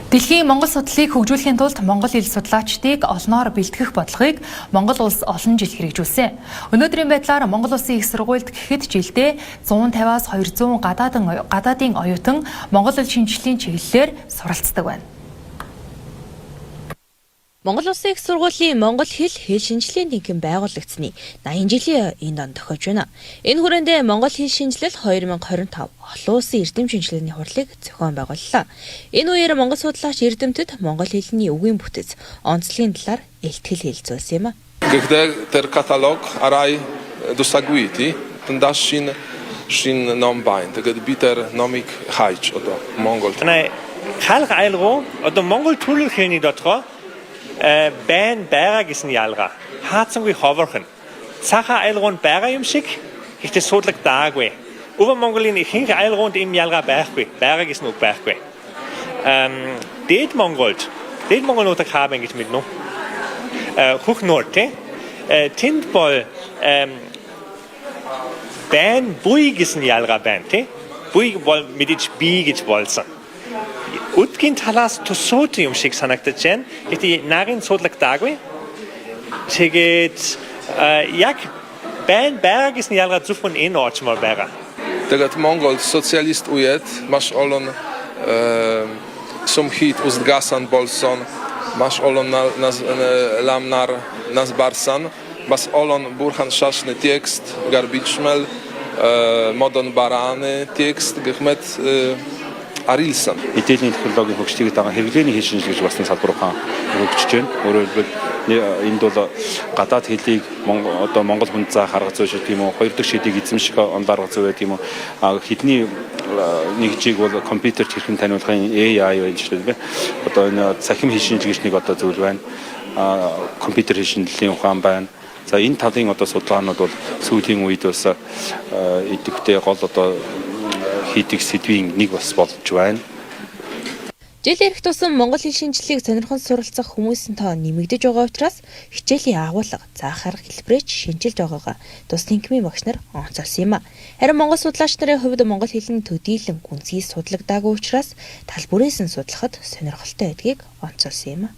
Дэлхийн Монгол судлалыг хөгжүүлэхийн тулд монгол хэл судлаачдыг олноор бэлтгэх бодлогыг Монгол улс олон жил хэрэгжүүлсэн. Өнөөдрийн байдлаар Монгол Улсын их сургуульд гэхэд жилдээ 150-аас 200 гадаадын оюутан монгол хэл шинжлэлийн чиглэлээр суралцдаг байна. Монгол Улсын их сургуулийн монгол хэл, хэл шинжилгээний танхим байгуулагдсаны 80 жилийн энд он тохиож байна. Энэ хүрээндээ Монгол хэл шинжлэл 2025 олон улсын эрдэм шинжилгээний хурлыг зохион байгууллаа. Энэ үеэр монгол судлаач эрдэмтэд монгол хэлний үгийн бүтэц, онцлогийн талаар илтгэл хэлэлцүүлсэн юм а. Гэхдээ тэр каталог арай дусаагүй тий. Тэндас шин шин ном байна. Тэгээд би тэр номыг хайж одоо Монгол. Халх айл руу одоо монгол төрөл хэлний дотроо байна, байгаа гэсэн ялгаа. Хаацангүй ховорхон. Цагаан айл руу байгаа юм шиг, гэхдээ судлагдаагүй. Өвөр Монголын ихэнх айл руунд ийм ялгаа байхгүй. Байгаа гэсэн үг байхгүй. Дээд Монголд Дээд Монгол нутаг хаа гэж мэднэ үү? Хөх нуур тий. Тэнд бол байна, буй гэсэн ялгаа байна тий. Буй бол мэдээж би гэж болсон. Үдгийн талаас төсөөтэй юм шиг санагдаж байна. Гэхдээ нарийн судлагдаагүй. Тэгээд яг байна, байгаа гэсэн ялгаа зөвхөн энэ орчмоор байгаа. Тэгээд Монгол социалист үед маш олон сүмхийд устгасан болсон, маш олон лам нар нас барсан, бас олон бурхан шашны текст гар бичмэл, модон барааны текст гэх мэт арилсан. Мэдээллийн технологийн хөгжлийг дагаад хэрэглээний хэл шинжил гэж бас нэг салбар ухаан хөгжиж байна. Өөрөөр хэлбэл, энд бол гадаад хэлийг одоо монгол хүнд заах арга зүй шиг тийм үү, хоёр дахь шийдийг эзэмших онлайн арга зүй байдаг юм уу. Хэлний нэгжийг бол компьютерт хэрхэн таниулахын AI байж жишээлбэл одоо энэ цахим хэл шинжил гэж нэг одоо зүйл байна. Компьютер хэл шинжлэлийн ухаан байна. За, энэ талын одоо судалгаанууд бол сүүлийн үед бас идэвхтэй гол одоо хийдэг сэдвийн нэг бас болж байна. Жил ирэх тусам монгол хэл шинжлэлийг сонирхон суралцах хүмүүсийн тоо нэмэгдэж байгаа учраас хичээлийн агуулга, заах арга хэлбэрээ ч шинэчилж байгаагаа тус танхимын багш нар онцолсон юм а. Харин монгол судлаач нарын хувьд монгол хэл нь төдийлөн гүнзгий судлагдаагүй учраас тал бүрээс нь судлахад сонирхолтой байдгийг онцолсон юм а.